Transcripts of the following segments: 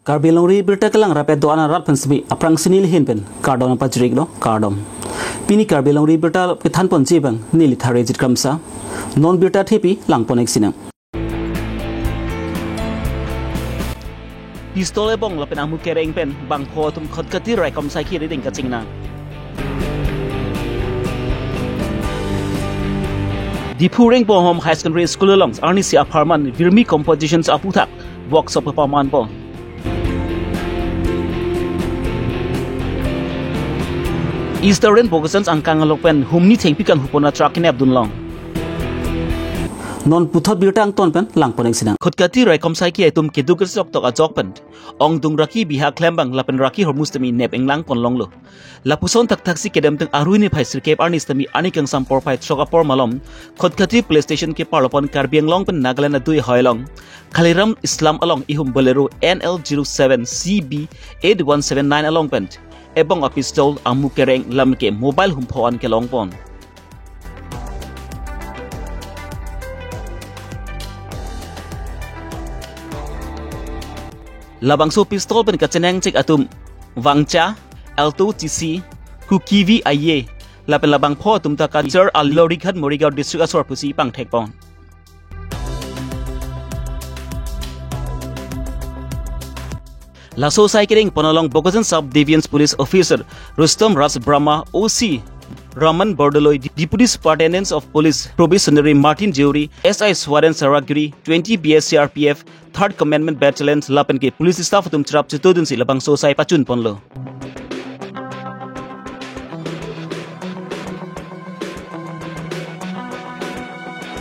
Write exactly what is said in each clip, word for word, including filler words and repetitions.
Karbi Longri Birta kelang rapet do-an arat pen semi aphrang si neli ahin pen kardom pajir-iklo, kardom. Pini Karbi Longri Birta kethan ponji abang neli Tharejit Kramsa. Non birta thepi lang pon-ik sinang. Pistol ebong lapen amu kereng pen bangpho atum Khatkhati raikom saiki riding kachingnang. Diphu Rengbonghom High Secondary School along arnisi apharman vermi compositions aputhak workshop paman pon. Eastern Bokajan angkang along pen humni thengpi kanghu pon a-truck kenep dunlong. Non puthot birta angton pen lang pon-ik sinang. Khatkhati raikom saiki atum keduk kesok tok ajok pen ongdung raki biha klembang lapen raki hormu sitame nep inglang ponlonglo. Lapuson thakthaksi kedamtang Arni phai sirkep arni sitame ani kangsam porphai throk apor malom Khatkhati Police Station keparlo pon Karbi Anglong pen Nagaland adui hoilong Khaliram Islam along ihum Bolero N L zero seven C B eight one seven nine along pen ebong a-pistol, amu kereng lapen ke mobile humpho an kelong pon. Labangso pistol pen kachenangchek atum Vangcha, Alto T C, Kuki V I A, lapen labangpho atum ta Kanchar Alorikhat Morigaon District asor pusi pangthek pon. Laso asai kereng pon along Bokajan Sub Division Police Officer Rustom Raj Brahma, O C Raman Bordoloi, Deputy Superintendent of Police Probationary Martin Deuri, S I Swaden Saragiri, twenty B S C R P F, Third Commandment Battalion lapen ke police staff atum cherap chetodunsi labangso asai pachun ponlo.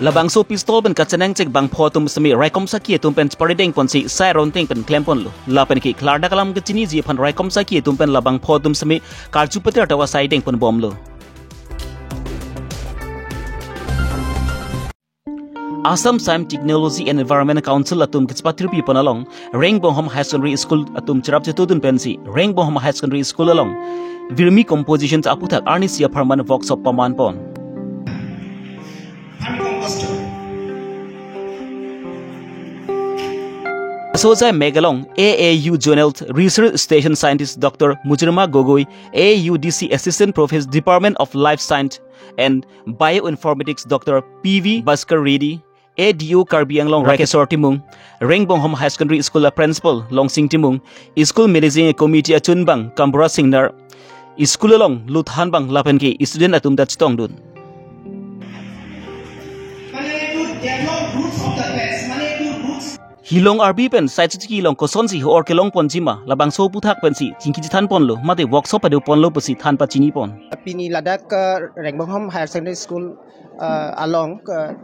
Labangso pistol pen kachenangchek bangpho atum sitame raikom saiki atum pen cheparideng ponsi sai ronteng pen klem ponlo. Lapen ke klardak alam kachiniji aphan raikom saiki atum pen labangpho atum sitame karju peter tawa sai deng pon bomlo. Assam Science, Technology and Environment Council atum kechepatirpi pon along Rengbonghom High Secondary School atum cherap chetodun pensi Rengbonghom High Secondary School along vermi composition aputhak arnisi apharman workshop paman pon. Laso asai mek along A A U Zonal Research Station Scientist Doctor Mujirma Gogoi, A U D C Assistant Professor, Department of Life Science and Bioinformatics, Doctor P V Bhaskar Reddy, A D O Karbi Anglong Rakeshwar Timung, Rengbonghom High Secondary School a-Principal Longsing Timung, School Managing Committee achunbang Kambura Singnar, school along luthanbang lapen ke student atum ta chetongdun. Hilong arbi pen sai chuti along kosonsi ho-or kelong ponjima, labangso aputhak pensi chingki chethan ponlo, mate workshop pado ponlo pusi than pachini pon. Pini ladak, eh, Rengbonghom Higher Secondary School, eh, along, eh,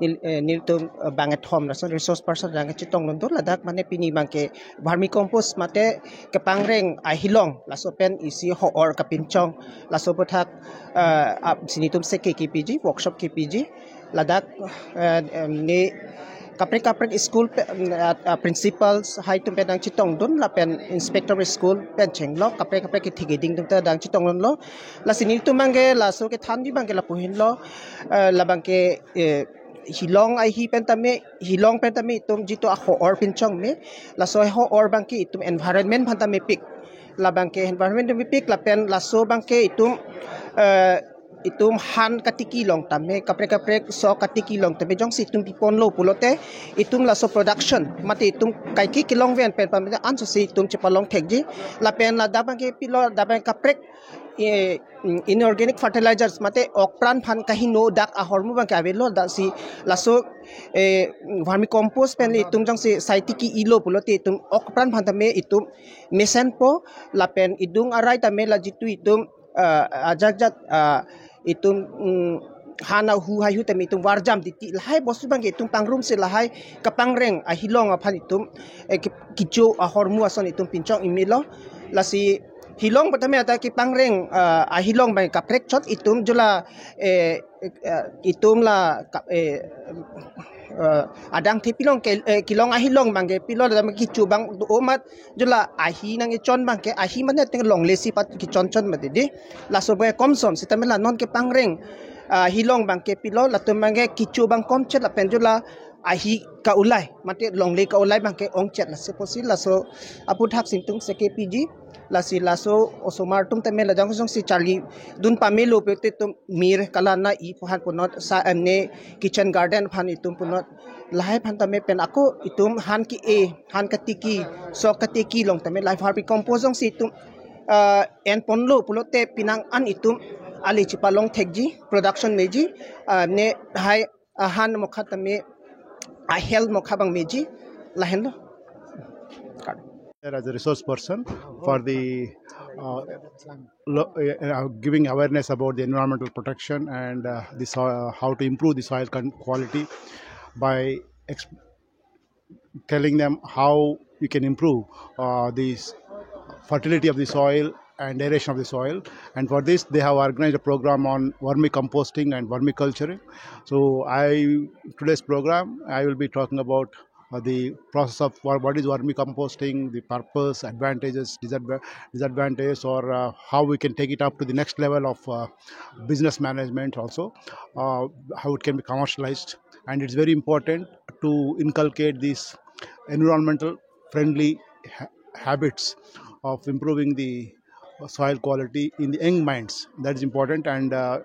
nil-, eh, nelitum, eh, bangkethom lason resource person abang chetongdun do ladak mane pini abangke vermicompost mate kepangreng ahilong laso pen isi ho-or kapinchong laso aputhak, eh, ap-, si nelitum seke kepiji, workshop kepiji. Ladak, eh, em, ne kaprek kaprek school pen, em, ah, ah, principals haitum pen nangchetongdun lapen inspector school pen chenglok kaprek kaprek kethek keding atum ta nangchetongdunlo. Lasi nelitum abangke laso kethanji abangke lapu henlo, eh, labangke, eh, hilong ahi pen tame, hilong pen tame itum jitu a-ho-or pinchong me, laso ho-or abangke itum environment aphan ta mepik. Labangke environment mepik lapen laso abangke itum, eh, itum han katiki along tame, kaprek kaprek sok katiki along tame jongsi itum piponlo pulote itum laso production mate itum kaike kelongven pen pameda ansose itum chepalong thekji. Lapen ladak abangke pilo ladak abang kaprek, eh, mm, inorganic fertilizers mate okpran aphan kahingno dak ahormu abangke avelo, dak si laso, eh, vermicompost pen itum jongsi sai tiki-ilo pulote itum okpran aphan tame itum mesenpo lapen idung arai tame la jitu itum, eh, ajat jat, eh, itum, mm, han ahu haihu tame itum varjam titi lahai bostu abangke itum pangrumsi lahai kepangreng ahilong aphan itum, eh, ke-, kecho ahormu ason itum pinchong imelo. Lasi hilong pen tame ata kepangreng, eh, ahilong abang kaprek chot itum jula, eh, eh, itum la ka-, eh, eh, adang the pilong ke, eh, kelong ahilong abangke pilo dam kecho abang do amat jula ahi nangkechon abangke ahi mane ateng longle si pat kechon chon mati di. Laso abangke komson sitame la non kepangreng, ah, hilong abangke pilo latum abangke kecho abang komchet lapen jula ahi ka-ulai, mate longle ka-ulai abangke ongchet lasi pusi laso aphuthak si itum seke piji, lasi laso osomar atum tame lajang jongsi charlidun pamelo pute itum mir kalan nangji pu aphan punot, sa ane kitchen garden aphan itum punot, lahai aphan tame pen ako itum han ke-e, han katiki, sok katiki along tame lahai vermicompose jongsi itum ah, enponlo pulote penang an itum ale chepalong thekji, production meji, ah, ne hai, ah, han mokha tame, ah, health mokha abang meji, lahenlo. There as a resource person for the uh, lo- uh, giving awareness about the environmental protection and uh, the soil, how to improve the soil con- quality by exp- telling them how you can improve uh, the s- fertility of the soil and aeration of the soil. And for this, they have organized a program on vermicomposting and vermiculturing. So, I today's program, I will be talking about uh, the process of what, what is vermicomposting, the purpose, advantages, disadva- disadvantages, or uh, how we can take it up to the next level of uh, business management also, uh, how it can be commercialized. And it's very important to inculcate these environmental friendly ha- habits of improving the soil quality in the young minds. That is important, and uh,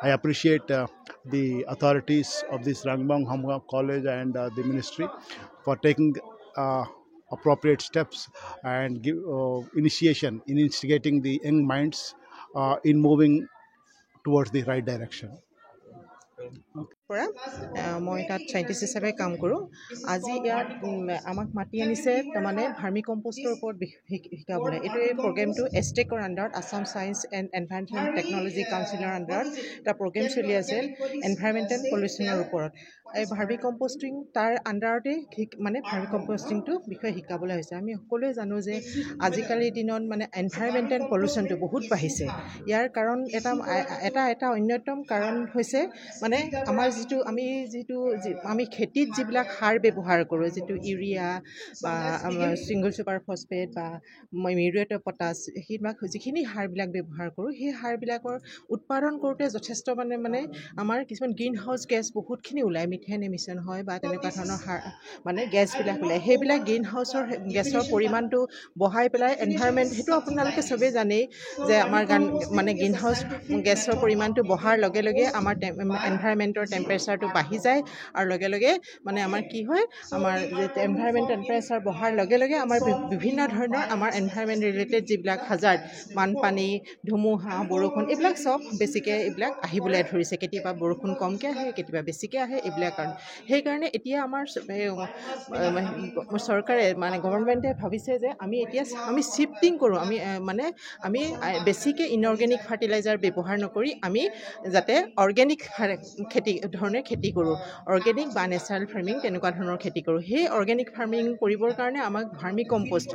I appreciate uh, the authorities of this Rangbang Hamga College and uh, the ministry for taking uh, appropriate steps and give uh, initiation in instigating the young minds uh, in moving towards the right direction. পৰা আহ, মই তাত চাইণ্টিষ্ট হিচাপে কাম কৰোঁ। আজি ইয়াত উম, আমাক মাতি আনিছে তাৰমানে ভাৰ্মি কম্পষ্টৰ ওপৰত বি- শিক- শিকাবলৈ। এইটো এই প্ৰগ্ৰেমটো এষ্টেকৰ আণ্ডাৰত, Assam science and environment technology কাউন্সিলৰ আণ্ডাৰত এটা প্ৰগ্ৰেম চলি আছে এনভাইৰমেণ্টেল পলিউশ্যনৰ ওপৰত। এই ভাৰ্মি কম্পষ্টিং তাৰ আণ্ডাৰতে শিক মানে ভাৰ্মি কম্পষ্টিংটো বিষয়ে শিকাবলৈ হৈছে। আমি সকলোৱে জানো যে আজিকালিৰ দিনত মানে এনভাইৰমেণ্টেল পলিউশ্যনটো বহুত বাঢ়িছে। ইয়াৰ কাৰণ এটা এটা এটা অন্যতম কাৰণ হৈছে মানে আমাৰ যিটো আমি যিটো যি- আমি খেতিত যিবিলাক সাৰ ব্যৱহাৰ কৰোঁ, যিটো ইউৰিয়া বা ছিংগল ছুপাৰ ফছফেট বা মিউৰেট অফ পটাছ, সেইবিলাক যিখিনি সাৰবিলাক ব্যৱহাৰ কৰোঁ, সেই সাৰবিলাকৰ উৎপাদন কৰোঁতে যথেষ্ট মানে মানে আমাৰ কিছুমান গ্ৰীণ হাউচ গেছ বহুতখিনি ওলায়, মিথেন এমিশ্যন হয় বা তেনেকুৱা ধৰণৰ সাৰ মানে গেছবিলাক ওলায়। সেইবিলাক গ্ৰীণ হাউচৰ গেছৰ পৰিমাণটো বঢ়াই পেলাই এনভাইৰমেণ্ট, সেইটো আপোনালোকে চবেই জানেই যে আমাৰ গান মানে গ্ৰীণ হাউচ গেছৰ পৰিমাণটো বঢ়াৰ লগে লগে আমাৰ টেম- এনভাইৰমেণ্টৰ টেম্পাৰেচাৰটো বাঢ়ি যায় আৰু লগে লগে মানে আমাৰ কি হয়, আমাৰ এনভাইৰমেণ্ট টেম্পাৰেচাৰ বঢ়াৰ লগে লগে আমাৰ বি- বিভিন্ন ধৰণৰ আমাৰ এনভাইৰমেণ্ট ৰিলেটেড যিবিলাক হাজাৰ্ড, বানপানী, ধুমুহা, বৰষুণ, এইবিলাক চব বেছিকৈ এইবিলাক আহিবলৈ ধৰিছে। কেতিয়াবা বৰষুণ কমকৈ আহে, কেতিয়াবা বেছিকৈ আহে, এইবিলাক কাৰণে। সেইকাৰণে এতিয়া আমাৰ চ- এই, এ, চৰকাৰে মানে গভৰ্ণমেণ্টে ভাবিছে যে আমি এতিয়া আমি শ্বিফ্টিং কৰোঁ, আমি এ, মানে আমি এ, বেছিকৈ ইনঅৰ্গেনিক ফাৰ্টিলাইজাৰ ব্যৱহাৰ নকৰি আমি যাতে অৰ্গেনিক খেতি ধৰণে খেতি কৰোঁ, অৰ্গেনিক বা নেচাৰেল ফাৰ্মিং তেনেকুৱা ধৰণৰ খেতি কৰোঁ। সেই অৰ্গেনিক ফাৰ্মিং কৰিবৰ কাৰণে আমাক ভাৰ্মি কম্পষ্ট,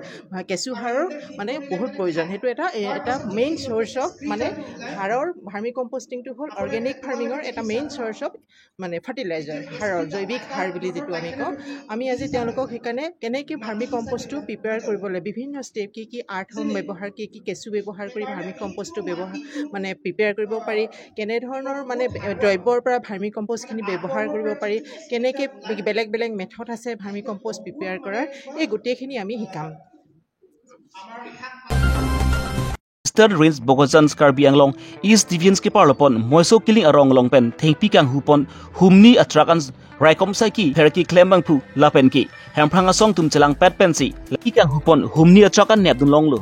কেঁচু সাৰৰ মানে বহুত প্ৰয়োজন। সেইটো এটা এ- এটা মেইন চ'ৰ্চ অফ মানে সাৰৰ, ভাৰ্মি কম্পষ্টিংটো হ'ল অৰ্গেনিক ফাৰ্মিঙৰ এটা মেইন চ'ৰ্চ অফ মানে ফাৰ্টিলাইজাৰ, সাৰৰ, জৈৱিক সাৰ বুলি যিটো আমি কওঁ। আমি আজি তেওঁলোকক সেইকাৰণে কেনেকৈ ভাৰ্মি কম্পষ্টটো প্ৰিপেয়াৰ কৰিবলৈ বিভিন্ন ষ্টেপ, কি কি আৰ্থ ৱৰ্ম ব্যৱহাৰ, কি কি কেঁচু ব্যৱহাৰ কৰি ভাৰ্মি কম্পষ্টটো ব্যৱহাৰ মানে প্ৰিপেয়াৰ কৰিব পাৰি, কেনেধৰণৰ মানে দ্ৰব্যৰ পৰা ভাৰ্মি কম্পষ্টখিনি ব্যৱহাৰ কৰিব পাৰি, কেনেকৈ বেলেগ বেলেগ মেথড আছে ভাৰ্মি কম্পষ্ট প্ৰিপেয়াৰ কৰাৰ, এই গোটেইখিনি আমি শিকাম। Eastern Range Bokajan Karbi Anglong East Division keparlopon Moiso Kiling arong along pen thengpi kanghupon humni atruck an raikom saiki pherki klembangphu lapen ke Hemphrang asong atum chelangpet pensi laki kanghupon humni atruck an nepdun longlo.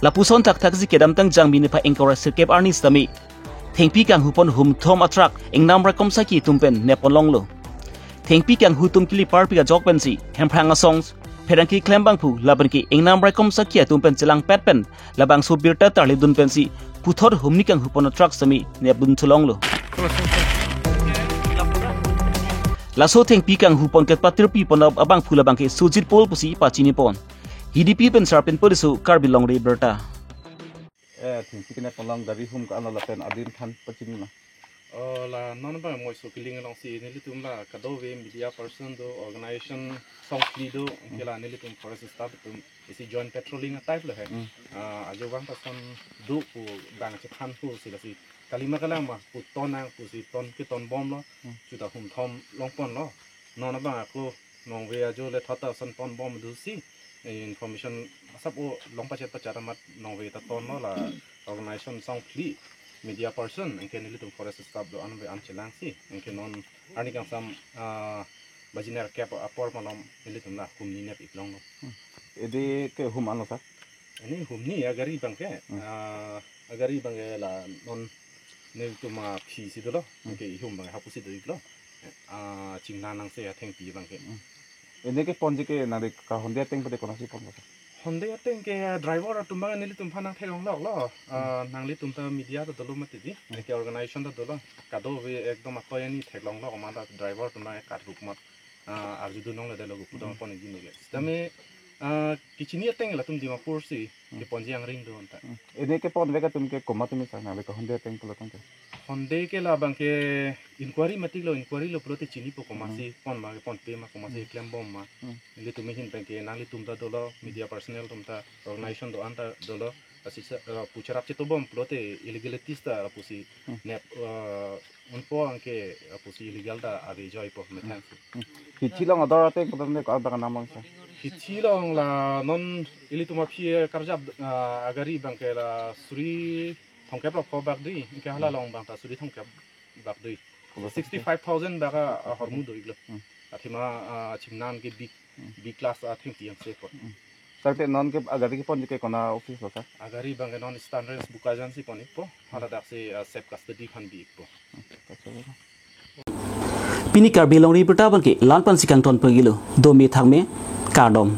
Lapuson thakthak si kedamtang Jangmi niphai ingkoi ra sirkep arni sitame thengpi kanghupon humthom atruck ingnam raikom saiki atum pen neppon longlo. Thengpi kanghu atum kili parpik ajok pensi Hemphrang asong pherangke klembangphu lapen ke ingnam raikom saiki atum pen chelangpet pen labangso birta tarlidun pensi puthot humni kanghupon atruck sitame nepdun thu longlo. Laso thengpi kanghupon kepatirpipon abangphu labangke Sujit Paul pusi pachinipon. Hidipi pen Sarpin Poriso, Karbi Longri Abirta. Eh, thengpi kenep along gari hum ka-an lapen adim than pachinina. Oh, la non abang Moiso Kiling alongsi nelitum la kadokave media person do, organization song phli do, anke la nelitum forest staff atum isi joint patrolling a type lo he. Hmm. Ah, ajo vang ta son do pu bang chephan pusi lasi kalima kalama pu ton nang pusi ton keton bomlo. Hmm. Chuta humthom longponlo. Non abang ako nongve ajo le thot ta son ton bom do si, eh, information asap o long pachet pachet amat nongve ta tonlo, la organization song phli media person anke nelitum forest staff do-an ve an chelangsi anke non arni kangsam, ah, baji nerkep apor malom nelitum la humni nep-ik longlo. Hmm. Ede ke hum anlo sir? Ini humni agari abangke, Hmm. ah, agari abangke la non nelitum aphi si dolo, Hmm. anke ihum abangke hapu si do-iklo. Ah, chingna nangse athengpi abangke. Hmm. Ede keponji ke nangli kahonde ateng pade konatsi ponpo sir? Honde ateng ke driver atum abang nelitum aphan nangtheklongloklo. Ah, nanglitum ta media ta dolo mati di. Hmm. Anke organization ta dolo. Kadokave ekdom atoi ani theklonglok ma ta driver atum abang kat ruk mat, ah, arjudun longle delo pu dong Hmm. pon gini le. Sitame, ah, kechini ateng latum Dimapur si Hmm. keponji angring do anta. Hmm. Ede keponvek atum ke komat atum sir, nangli kahonde ateng pulo tangte? Honde ke la abangke inquiry matiklo, inquiry lo pulote chinipo komatsi Hmm. pon ma, ponpe ma, komatsi Hmm. klem bom ma. Hmm. Nelitum ahin abangke nanglitum ta dolo, media personnel atum ta, organization do-an ta dolo. Lasi sa, eh, pu cherap chetobom pulote illegalities ta lapusi Hmm. nep, eh, unpo anke lapusi illegal ta ave joipo methang si. Hmm. Hithi along ador ateng pade ko-an abang namang sir? Hithi along la non ilitum aphi karjap, ah, agari abangke la suri thomkep rok ko bak dui, anke hala Hmm. along abang ta suri thomkep bak dui. Kulo Sixty-five thousand bak a, ah, hormu do-iklo. Hmm. Athema, ah, chingnan ke big, Hmm. big class athengpi angse po. Hmm. Sir, te non ke agari keponji ke kona office lo sir? Agari abangke non Eastern Range Bokajan si pon-ikpo. Hala daksi, ah, safe custody aphan bi-ikpo. Hmm. Kachalo. Pini Karbi Longri Abirta abangke la-an pensi kangton pagilo. Dome thakme, kardom.